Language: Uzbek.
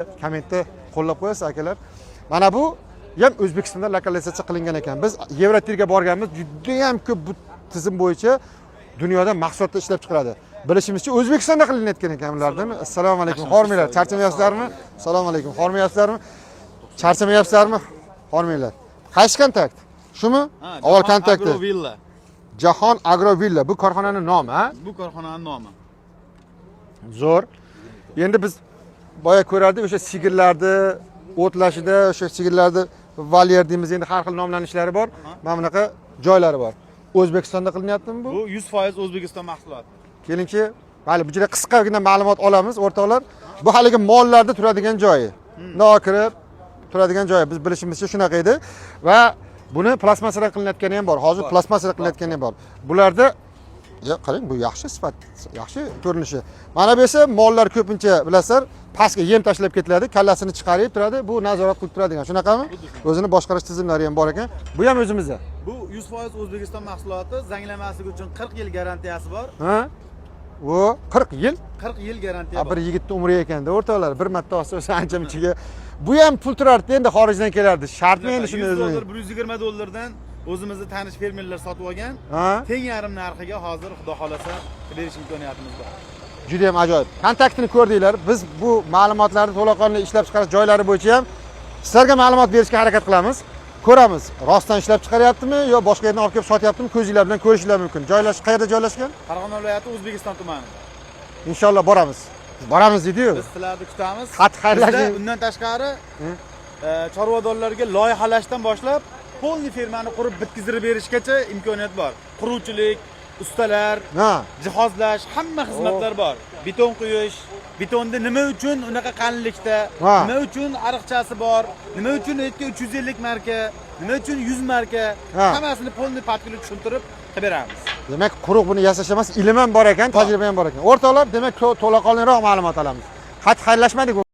Kommentda qo'llab qo'yasiz, akalar. Mana bu ham O'zbekistonda lokalizatsiya qilingan ekan. Biz Yevrotirga borganmiz, judayam ko'p bu tizim bo'yicha dunyoda mahsulotlar ishlab chiqaradi. Bilishimizcha, O'zbekistonda qilinayotgan ekan bulardan. Assalomu alaykum. Hormanglar, charchamayapsizlarmi? Assalomu alaykum. Hormayapsizlarmi? Charchamayapsizlarmi? Hormanglar. Qaysi kontakt? Shumi? Avval kontakti. Agro Villa. Jahon Agro Villa, bu korxonaning nomi, ha? Bu korxonaning nomi. Zo'r. Endi biz boya ko'rardik o'sha sigirlarni o'tlashida, o'sha sigirlarni volyer deymiz, endi har xil nomlanishlari bor. Mana bunaqa joylari bor. O'zbekistonda qilinyaptimi bu? Bu 100% O'zbekiston mahsuloti. Kelingchi, mayli, bu juda qisqagina ma'lumot olamiz, o'rtoqlar. Bu haligi mollarda turadigan joyi. Bundoq kirib turadigan joyi. Biz bilishimizcha shunaqa edi va buni plastmassadan qilinayotgani ham bor. Hozir plastmassadan qilinayotgani ham bor. Bularda, ya, qarang, bu yaxshi sifat, yaxshi ko'rinishi. Mana bu esa mollar ko'pincha, bilasizlar, pastga yem tashlab ketiladi, kallasini chiqarib turadi, bu nazorat qilib turadigan. Shunaqami? O'zini boshqarish tizimlari ham bor ekan. Bu ham o'zimizda. Bu 100% O'zbekiston mahsuloti, zanglamasligi uchun 40 yil garantiyasi bor. Ha? Bu 40 yil. 40 yil garantiya Ha, bor. bir yigitni umri ekanda, o'rtoqlar, bir marta olsa o'zi ancha munchaga. Bu ham pul turardi, endi xorijdan kelardi. Shartmi endi shuni 100 o'zini? Dollar, 120 dollardan o'zimizni tanish fermerlar sotib olgan. Ha? Teng yarim narxiga hozir, xudo xolasa, berish imkoniyatimiz bor. Juda ham ajoyib. Kontaktini ko'rdinglar. Biz bu ma'lumotlarni to'laqonli ishlab chiqarish joylari bo'yicha ham sizlarga ma'lumot berishga harakat qilamiz. Ko'ramiz, rostdan ishlab chiqaryaptimi yo boshqa yerdan olib kelib sotyaptimi, ko'zinglar bilan ko'rishinglar mumkin. Qayerda joylashgan? Farg'ona viloyati, O'zbekiston tumani. Inshaalloh boramiz. Biz boramiz deydi-yu. Biz sizlarni kutamiz. Qattiq xayrlashing. Bizda undan tashqari chorvadorlarga loyihalashdan boshlab полный fermani qurib bitkazdirib berishgacha imkoniyat bor. Quruvchilik, ustalar, jihozlash, hamma xizmatlar bor. Beton quyish, betonni nima uchun unaqa qalinlikda, nima uchun ariqchasi bor, nima uchun etga 350 marka, nima uchun 100 marka, hammasini полный под ключ tushuntirib qilib beramiz. Demak, quruq buni yasash emas, ilm ham bor ekan, tajriba ham bor ekan. O'rtoqlar, demak, to'laqonliroq ma'lumot olamiz. Qattiq xayrlashmadik.